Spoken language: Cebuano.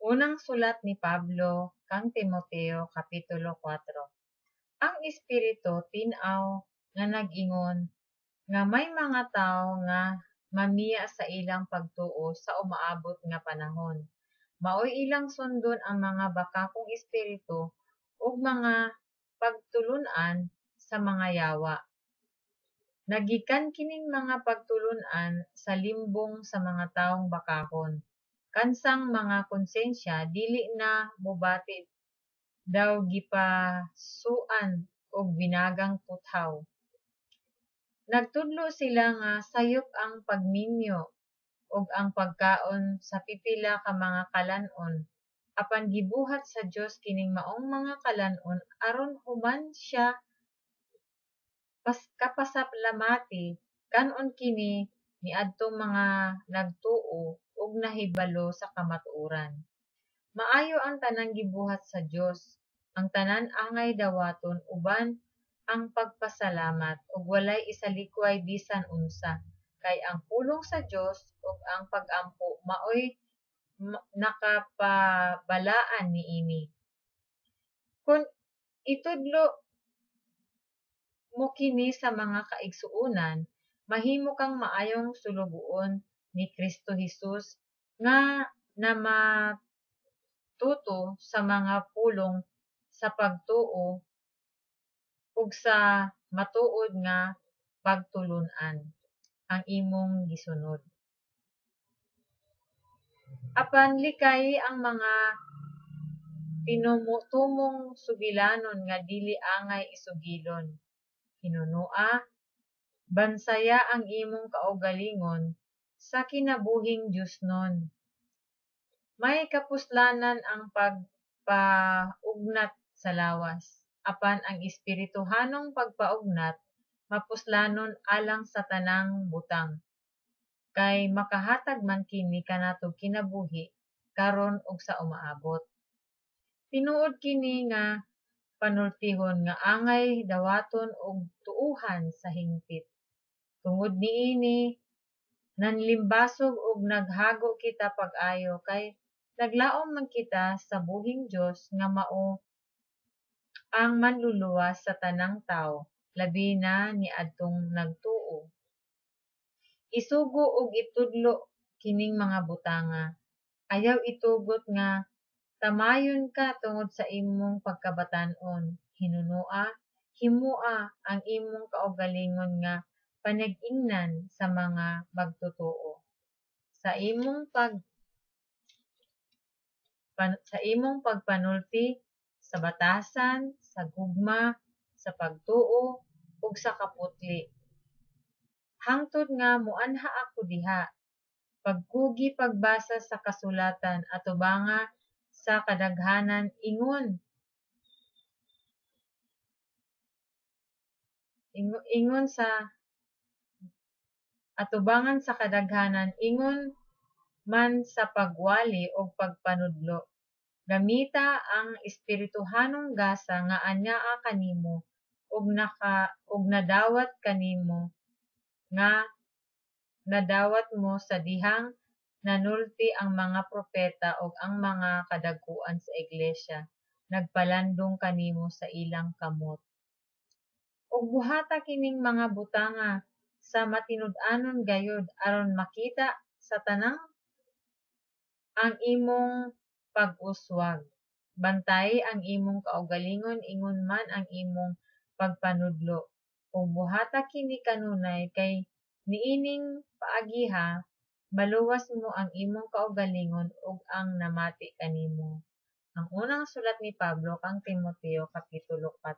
Unang sulat ni Pablo kang Timoteo kapitulo 4. Ang Espiritu tin-aw nga nag-ingon nga may mga tawo nga mamiya sa ilang pagtuo sa umaabot nga panahon. Maoy ilang sundon ang mga bakakong espiritu ug mga pagtulon-an sa mga yawa. Nagikan kining mga pagtulon-an sa limbong sa mga tawong bakakon, kansang mga konsensya dili na mobati daw gipasuan og binagang puthaw. Nagtudlo sila nga sayop ang pagminyo ug ang pagkaon sa pipila ka mga kalan-on, apan gibuhat sa Dios kining maong mga kalan-on aron human siya kapasalamati, kan-on kini niadtong mga nagtuo ug nahibalo sa kamatuoran. Maayo ang tanang gibuhat sa Dios, ang tanan angay dawaton uban ang pagpasalamat, ug walay isalikway bisan unsa, kay ang pulong sa Dios ug ang pag-ampo maoy nakapabalaan niini. Kon itudlo mo kini sa mga kaigsuonan, mahimo kang maayong sulugoon ni Kristo Jesus nga namatuto sa mga pulong sa pagtuo ug sa matuod nga pagtulon-an ang imong gisunod. Apan likayi ang mga tinumotumong sugilanon nga dili angay isugilon. Hinunoa, bansaya ang imong kaugalingon sa kinabuhing Diosnon. May kapuslanan ang pagpaugnat sa lawas, apan ang espirituhanong pagpaugnat mapuslanon alang sa tanang butang, kay makahatag man kini kanatog kinabuhi karon ug sa umaabot. Tinuod kini nga panultihon nga angay dawaton og tuohan sa hingpit. Tungod niini nanlimbasog ug naghago kita pag-ayo kay naglaom man kita sa buhing Dios nga mao ang manluluwas sa tanang tawo, labi na niadtong nagtuo. Isugo ug itudlo kining mga butanga. Ayaw itugot nga tamayon ka tungod sa imong pagkabatan-on. Hinunoa, himoa ang imong kaugalingon nga panag-ingnan sa mga magtotoo. Sa imong pagpanulti, sa batasan, sa gugma, sa pagtuo, ug sa kaputli. Hangtod nga moanha ako diha, pagkugi pagbasa sa kasulatan atubanga sa kadaghanan ingon ingon sa atubangan sa kadaghanan ingon man sa pagwali ug pagpanudlo. Gamita ang espirituhanong gasa nga anaa kanimo ug naka ug nadawat kanimo nga nadawat mo sa dihang nanulti ang mga propeta ug ang mga kadagkuan sa iglesia nagpalandong kanimo sa ilang kamot. Ug buhata kining mga butanga sa matinud-anon gayud aron makita sa tanan ang imong pag-uswag. Bantayi ang imong kaugalingon ingon man ang imong pagpanudlo, ug buhata kini kanunay kay niining paagiha maluwas mo ang imong kaugalingon ug ang namati kanimo. Ang unang sulat ni Pablo kang Timoteo kapitulo 4.